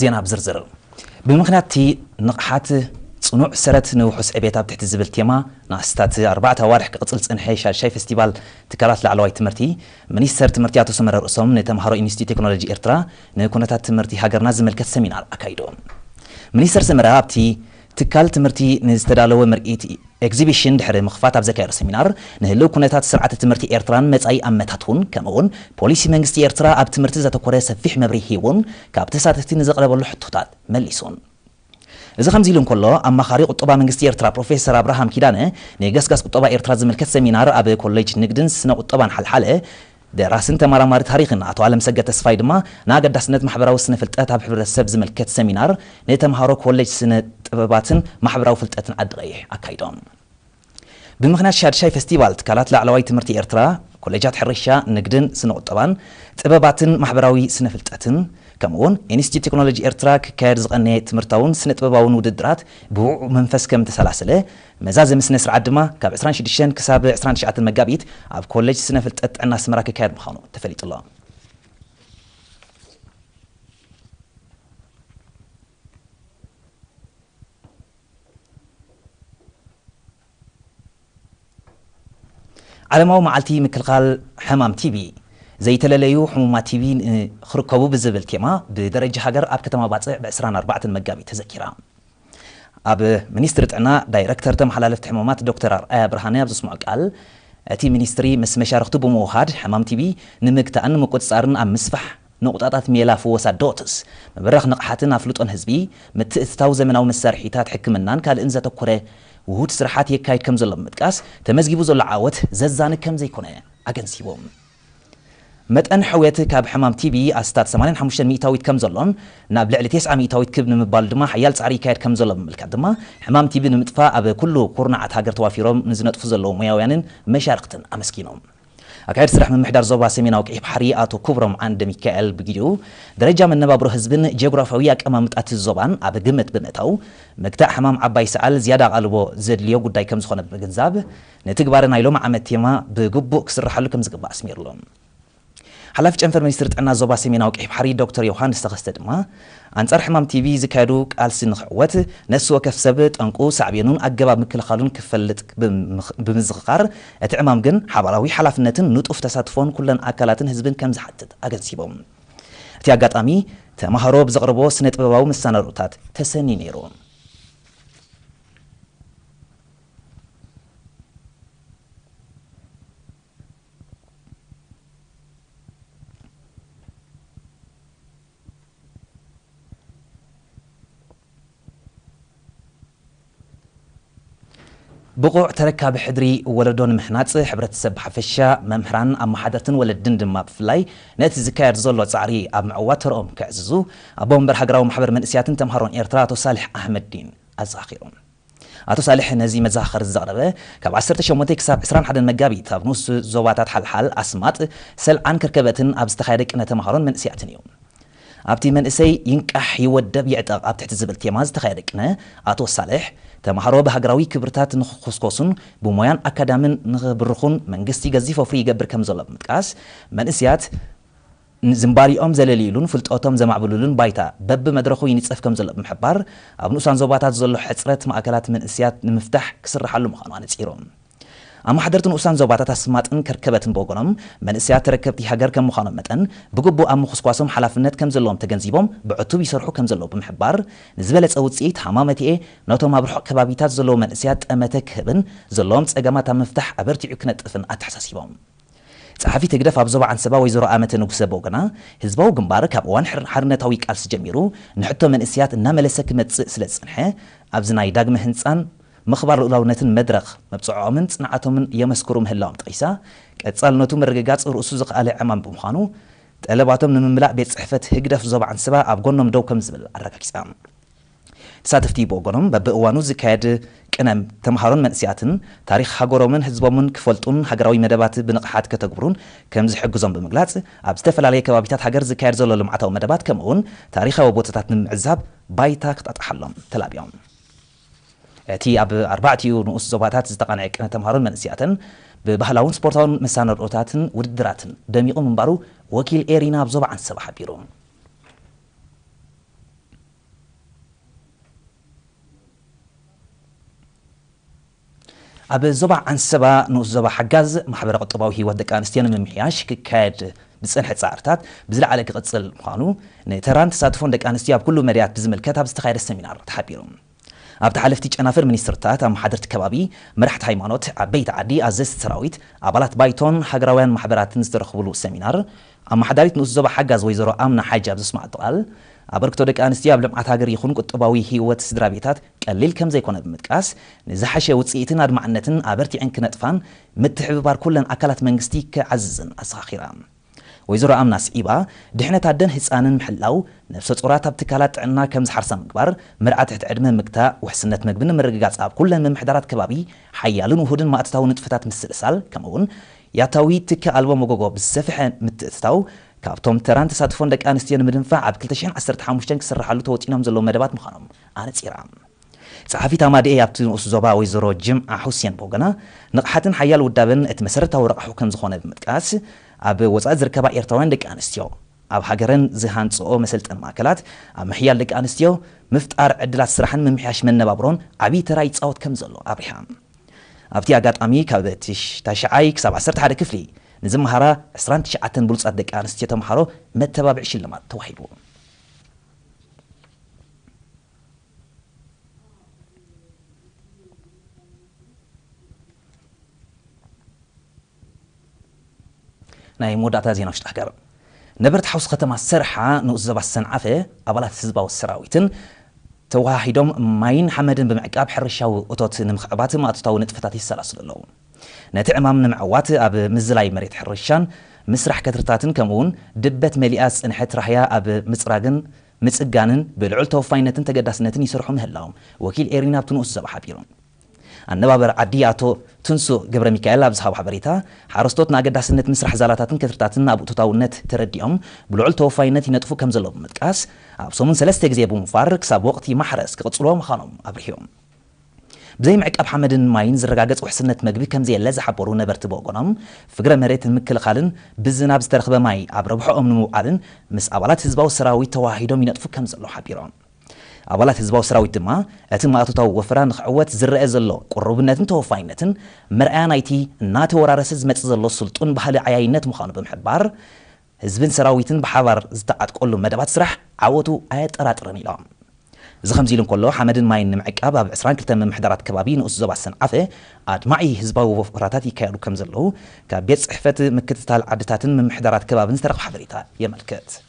ዜና ብዝርዝር። ብምኽንያት እቲ ንቕሓት ጽኑዕ ሰረት ንውሑስ ዕቤት ኣብ ትሕቲ ዝብል ቴማ ንኣስታት ኣርባዕተ ኣዋርሕ ክቕጽል ዝጸንሐ ሻድሻይ ፈስቲቫል ትካላት ላዕለዋይ ትምህርቲ፣ ሚኒስተር ትምህርቲ ኣቶ ሰመረ ርእሶም ንተምሃሮ ኢንስቲትዩት ቴክኖሎጂ ኤርትራ ንኩነታት ትምህርቲ ሃገርና ዝምልከት ሰሚናር ኣካይዱ። ሚኒስተር ሰመረ ኣብቲ ትካል ትምህርቲ ንዝተዳለወ ምርኢት ኤግዚቢሽን ድሕሪ ምኽፋት ኣብ ዘካየዶ ሰሚናር፣ ንህልው ኩነታት ስርዓተ ትምህርቲ ኤርትራን መጻኢ ኣመታት እውን፣ ከምኡውን ፖሊሲ መንግስቲ ኤርትራ ኣብ ትምህርቲ ዘተኮረ ሰፊሕ መብርሂ ሂቡን ካብ ተሳተፍቲ ንዘቕረበሉ ሕቶታት መሊሱን። እዚ ከምዚ ኢሉ እንከሎ፣ ኣማኻሪ ቁጠባ መንግስቲ ኤርትራ ፕሮፌሰር ኣብርሃም ኪዳነ ንገስጋስ ቁጠባ ኤርትራ ዝምልከት ሰሚናር ኣብ ኮሌጅ ንግድን ስነ ቁጠባን ሓልሓለ ደራስን ተመራማሪ ታሪኽን ኣቶ ኣለምሰገድ ተስፋይ ድማ ንኣገዳስነት ማሕበራዊ ስነ ፍልጠት ኣብ ሕብረተሰብ ዝምልከት ሰሚናር ንተምሃሮ ኮሌጅ ስነ ጥበባትን ማሕበራዊ ፍልጠትን ዓዲ ቀይሕ ኣካይዶም። ብምኽንያት ሻድሻይ ፈስቲቫል ትካላት ላዕለዋይ ትምህርቲ ኤርትራ፣ ኮሌጃት ሕርሻ፣ ንግድን ስነ ቁጠባን፣ ጥበባትን ማሕበራዊ ስነ ፍልጠትን፣ ከምኡውን ኢንስቲትዩት ቴክኖሎጂ ኤርትራ ክካየድ ዝቐነየ ትምህርታውን ስነ ጥበባውን ውድድራት ብውዑ መንፈስ ከም ተሰላሰለ፣ መዛዘሚ ስነ ስርዓት ድማ ካብ ዕስራን ሽዱሽተን ክሳብ ዕስራን ትሽዓተን መጋቢት ኣብ ኮሌጅ ስነ ፍልጠት ጥዕና ኣስመራ ክካየድ ምዃኑ ተፈሊጡ ኣሎ። ዓለማዊ መዓልቲ ምክልኻል ሕማም ቲቢ፣ ዘይተለለዩ ሕሙማት ቲቢ ንኽርከቡ ብዝብል ቴማ ብደረጃ ሃገር ኣብ ከተማ ባጽዕ ብ ዕስራን ኣርባዕተን መጋቢት ተዘኪራ። ኣብ ሚኒስትሪ ጥዕና ዳይረክተር ተመሓላለፍቲ ሕማማት ዶክተር ኣርኣያ ብርሃነ ኣብ ዘስምዖ ቃል፣ እቲ ሚኒስትሪ ምስ መሻርኽቱ ብምውሃድ ሕማም ቲቢ ንምግታእን ንምቁጽጻርን ኣብ ምስፋሕ ንቑጣታት ሜላ ፍወሳ ዶትስ፣ ምብራኽ ንቕሓትን ኣፍልጦን ህዝቢ፣ ምትእትታው ዘመናዊ መሳርሒታት ሕክምናን ካልእን ዘተኮረ ውሁድ ስራሓት የካይድ ከም ዘሎ ብምጥቃስ፣ ተመዝጊቡ ዘሎ ዓወት ዘዛንግ ከም ዘይኮነ ኣገንዚቦም። መጠን ሕውየት ካብ ሕማም ቲቢ ኣስታት ሰማንያን ሓሙሽተን ሚእታዊት ከም ዘሎን ናብ ልዕሊ ተስዓ ሚእታዊት ክብ ንምባል ድማ ሓያል ጻዕሪ ይካየድ ከም ዘሎ ብምምልካት ድማ፣ ሕማም ቲቢ ንምጥፋእ ኣብ ኩሉ ኩርናዓት ሃገር ተዋፊሮም ንዝነጥፉ ዘለዉ ሞያውያንን መሻርኽትን ኣመስጊኖም። ኣካየዲ ስራሕ ምምሕዳር ዞባ ሰሜናዊ ቀይሕ ባሕሪ ኣቶ ክብሮም ዓንደ ሚካኤል ብግዲኡ፣ ደረጃ መነባብሮ ህዝብን ጂኦግራፊያዊ ኣቀማምጣ እቲ ዞባን ኣብ ግምት ብምእታው፣ ምግታእ ሕማም ዓባይ ሰዓል ዝያዳ ኣቓልቦ ዘድልዮ ጉዳይ ከም ዝኾነ ብምግንዛብ፣ ንትግባረ ናይ ሎሚ ዓመት ቴማ ብግቡእ ክስርሓሉ ከም ዝግባእ ኣስሚርሉ። ሓላፊ ጨንፈር ሚኒስትሪ ጥዕና ዞባ ሰሜናዊ ቀይሕ ባሕሪ ዶክተር ዮሃንስ ተኸስተ ድማ፣ ኣንጻር ሕማም ቲቢ ዝካየዱ ቃልሲ ንኽዕወት፣ ነፍሲ ወከፍ ሰብ ጠንቁ፣ ሳዕቤኑን ኣገባብ ምክልኻሉን ክፈልጥ ብምኽ-፣ ብምዝኽኻር፣ እቲ ዕማም ግን ሓባራዊ ሓላፍነትን ንጡፍ ተሳትፎን ኩለን ኣካላትን ህዝብን ከም ዝሓትት ኣገንዚቦም። እቲ ኣጋጣሚ፣ ተማሃሮ ብዘቕርቦ ስነ ጥበባዊ መሰናድኦታት ተሰንዩ ነይሩ። ብቑዕ ተረካቢ ሕድሪ ወለዶ ንምህናጽ፣ ሕብረተሰብ ብሓፈሻ፣ መምህራን፣ ኣመሓደርትን ወለድን ድማ ብፍላይ፣ ነቲ ዝካየድ ዘሎ ጻዕሪ ኣብ ምዕዋት ተርኦም ከዕዝዙ፣ ኣቦ መንበር ሃገራዊ ማሕበር መንእስያትን ተምሃሮን ኤርትራ ኣቶ ሳልሕ ኣሕመድዲን ኣዘኻኺሮም። ኣቶ ሳልሕ ነዚ መዘኻኸሪ ዘቕረበ፣ ካብ ዓሰርተ ሸሞንተ ክሳብ ዕስራን ሓደን መጋቢት ኣብ ንኡስ ዞባታት ሓልሓል፣ ኣስማጥ፣ ሰልዓን ከርከበትን ኣብ ዝተኻየደ ቅነ ተምሃሮን መንእስያትን እዩ። ኣብቲ መንእሰይ ይንቃሕ ይወደብ ይዕጠቕ ኣብ ትሕቲ ዝብል ቴማ ዝተኻየደ ቅነ፣ ኣቶ ሳልሕ፣ ተምሃሮ ብሃገራዊ ክብርታት ንኽኹስኮሱን ብሞያን ኣካዳምን ንኽብርኹን መንግስቲ ገዚፍ ወፍሪ ይገብር ከም ዘሎ ብምጥቃስ፣ መንእስያት ዝንባሊኦም ዘለልይሉን ፍልጠቶም ዘማዕብልሉን ባይታ በብመድረኹ ይንጸፍ ከም ዘሎ ብምሕባር፣ ኣብ ንኡሳን ዞባታት ዘሎ ሕጽረት ማእከላት መንእስያት ንምፍታሕ ክስርሓሉ ምዃኑ ኣነጺሮም። ኣመሓደርቲ ንኡሳን ዞባታት ኣስማጥን ከርከበትን ብወገኖም፣ መንእስያት ተረከብቲ ሃገር ከም ምዃኖም መጠን፣ ብግቡእ ኣብ ምኹስኳሶም ሓላፍነት ከም ዘለዎም ተገንዚቦም፣ ብዕቱብ ይሰርሑ ከም ዘለዉ ብምሕባር፣ ንዝበለጸ ውጽኢት ሃማመተኤ ነቶም ኣብ ርሑቕ ከባቢታት ዘለዉ መንእስያት ጠመተ ክህብን ዘለዎም ጸገማት ኣብ ምፍታሕ ኣበርቲዑ ክነጥፍን ኣተሓሳሲቦም። ጸሓፊት ህግደፍ ኣብ ዞባ ዓንሰባ ወይዘሮ ኣመተ ንጉሰ ብወገና፣ ህዝባዊ ግንባር ካብ እዋን ሕር-፣ ሓርነታዊ ቃልሲ ጀሚሩ ንሕቶ መንእስያት እናመለሰ ክመጽእ ስለ ዝጸንሐ፣ ኣብዚ ናይ ዳግመ ህንጻን ምኽባር ልኡላውነትን መድረኽ መብጽዖኦምን ጽንዓቶምን የመስክሩ ምህላዎም ጠቒሳ፣ ቀጻልነቱ ምርግጋጽ ርእሱ ዝኸኣለ ዕማም ብምዃኑ፣ ጠለባቶም ንምምላእ ቤት ጽሕፈት ህግደፍ ዞባ ዓንሰባ ኣብ ጎኖም ደው ከም ዝብል ኣረጋጊጻ። ተሳተፍቲ ብወገኖም፣ በብእዋኑ ዝካየድ ቅነ ተምሃሮን መንእስያትን ታሪኽ ሃገሮምን ህዝቦምን ክፈልጡን ሃገራዊ መደባት ብንቕሓት ከተግብሩን ከም ዝሕግዞም ብምግላጽ፣ ኣብ ዝተፈላለየ ከባቢታት ሃገር ዝካየድ ዘሎ ልምዓታዊ መደባት ከምኡውን ታሪኻዊ ቦታታት ንምዕዛብ ባይታ ክጣጥሓሎም ተላብዮም። እቲ ኣብ ኣርባዕቲኡ ንኡስ ዞባታት ዝተቓንዐ ቅነ ተምሃሮን መንእስያትን ብባህላውን ስፖርታውን መሰናድኦታትን ውድድራትን ደሚቑ ምንባሩ ወኪል ኤሪና ኣብ ዞባ ዓንሰባ ሓቢሩ። ኣብ ዞባ ዓንሰባ ንኡስ ዞባ ሓጋዝ ማሕበረ ቁጠባዊ ህይወት ደቂ ኣንስትዮ ንምምሕያሽ ክካየድ ዝጸንሐ ጻዕርታት ብዝለዓለ ክቕጽል ምዃኑ፣ ንተራን ተሳትፎን ደቂ ኣንስትዮ ኣብ ኩሉ መዳያት ብዝምልከት ኣብ ዝተኻየደ ሰሚናር ተሓቢሩ። ኣብቲ ሓለፍቲ ጨናፍር ሚኒስትርታት፣ ኣመሓደርቲ ከባቢ፣ መራሕቲ ሃይማኖት፣ ዓበይቲ ዓዲ፣ ኣዘዝቲ ሰራዊት፣ ኣባላት ባይቶን ሃገራውያን ማሕበራትን ዝተረኽብሉ ሰሚናር፣ ኣመሓዳሪት ንኡስ ዞባ ሓጋዝ ወይዘሮ ኣምና ሓጂ ኣብ ዘስማዓቶ ቃል፣ ኣበርክቶ ደቂ ኣንስትዮ ኣብ ልምዓት ሃገር ይኹን ቁጠባዊ ህይወት ስድራ ቤታት ቀሊል ከም ዘይኮነ ብምጥቃስ፣ ንዝሓሸ ውጽኢትን ኣድማዕነትን ኣበርቲዐን ክነጥፋን ምትሕብባር ኩለን ኣካላት መንግስቲ ክዓዝዝን ኣዘኻኺራ። ወይዘሮ ኣምና ስዒባ፣ ድሕነት ኣደን ህጻንን ምሕላው፣ ነፍሰ ጾራት ኣብ ትካላት ጥዕና ከም ዝሓርሳ ምግባር፣ መርዓ ትሕቲ ዕድመ ምግታእ፣ ውሕስነት መግቢ ንምርግጋጽ ኣብ ኩለን ምምሕዳራት ከባቢ ሓያልን ውሁድን ማእቶታዊ ንጥፈታት ምስልሳል፣ ከምኡውን ያታዊ ትኪ ኣልቦ መጎጎ ብዝሰፍሐ ምትእትታው፣ ካብቶም ተራን ተሳትፎን ደቂ ኣንስትዮ ንምድንፋዕ ኣብ ክልተ ሽሕን ዓሰርተ ሓሙሽተን ክስርሓሉ ተወጢኖም ዘለዉ መደባት ምዃኖም ኣነጺራ። ጸሓፊት ኣማድኤ ኣብቲ ንኡስ ዞባ ወይዘሮ ጅምዓ ሁሴን ቦገና፣ ንቕሓትን ሓያል ውዳበን እቲ መሰረታዊ ረቕሑ ከም ዝኾነ ብምጥቃስ፣ ኣብ ወጻኢ ዝርከባ ኤርትራውያን ደቂ ኣንስትዮ ኣብ ሃገረን ዝሃንጽኦ መሰልጠን ማእከላት ኣብ ምሕያል ደቂ ኣንስትዮ ምፍጣር ዕድላት ስራሕን ምምሕያሽ መነባብሮን ዓብዪ ተራ ይጻወት ከም ዘሎ ኣብሪሃ። ኣብቲ ኣጋጣሚ ካብ ትሽ-፣ ታሽዓይ ክሳብ ዓሰርተ ሓደ ክፍሊ ንዝመሃራ ዕስራን ትሽዓተን ብሉጻት ደቂ ኣንስትዮ ተምሃሮ መተባብዒ ሽልማት ተዋሂቡ። ናይ መወዳእታ ዜና ውሽጢ ሃገር። ነበርቲ ሓውሲ ከተማ ሰርሓ ንኡስ ዞባ ሰንዓፈ ኣባላት ህዝባዊ ሰራዊትን ተወሃሂዶም ማይን ሓመድን ብምዕቃብ ሕርሻዊ እቶት ንምኽዕባት ማእቶታዊ ንጥፈታት ይሰላስሉ ኣለዉ። ነቲ ዕማም ንምዕዋት ኣብ ምዝላይ መሬት ሕርሻን ምስራሕ ከትርታትን ከምኡውን ድበት መሊኣ ዝጸንሐት ራህያ ኣብ ምጽራግን ምጽጋንን ብልዑል ተወፋይነትን ተገዳስነትን ይሰርሑ ምህላዎም ወኪል ኤሪና ኣብቲ ንኡስ ዞባ ሓቢሩ። ኣነባበር ዓዲ ኣቶ ትንሱ ገብረ ሚካኤል ኣብ ዝሃቦ ሓበሬታ፣ ሓረስቶት ንኣገዳስነት ምስራሕ ዛላታትን ከትርታትን ኣብ እቶታውነት ተረዲኦም ብልዑል ተወፋይነት ይነጥፉ ከም ዘለዉ ብምጥቃስ፣ ኣብ ሰሙን ሰለስተ ግዜ ብምውፋር ክሳብ ወቕቲ ማሕረስ ክቕጽልዎ ምዃኖም ኣብሪሆም። ብዘይ ምዕቃብ ሓመድን ማይን ዝረጋገጽ ውሕስነት መግቢ ከም ዘየለ ዝሓበሩ ነበርቲ ብወገኖም፣ ፍግረ መሬት ንምክልኻልን ብዝናብ ዝተረኽበ ማይ ኣብ ረብሖኦም ንምውዓልን ምስ ኣባላት ህዝባዊ ሰራዊት ተዋሂዶም ይነጥፉ ከም ዘለዉ ሓቢሮም። ኣባላት ህዝባዊ ሰራዊት ድማ፣ እቲ ማእቶታዊ ወፈራ ንኽዕወት ዝረአ ዘሎ ቅሩብነትን ተወፋይነትን መርኣያ ናይቲ እናተወራረሰ ዝመጽእ ዘሎ ስልጡን ባህሊ ዓያይነት ምዃኑ ብምሕባር፣ ህዝብን ሰራዊትን ብሓባር ዝተዓጥቀሉ መደባት ስራሕ ዓወቱ ኣየጠራጥርን ኢሎም። እዚ ከምዚ ኢሉ እንከሎ፣ ሓመድን ማይን ንምዕቃብ ኣብ ዕስራን ክልተን ምምሕዳራት ከባቢ ንኡስ ዞባ ሰንዓፈ ኣድማዒ ህዝባዊ ወፈራታት ይካየዱ ከም ዘለዉ ካብ ቤት ጽሕፈት ምክትታል ዓድታትን ምምሕዳራት ከባብን ዝተረኽበ ሓበሬታ የመልክት።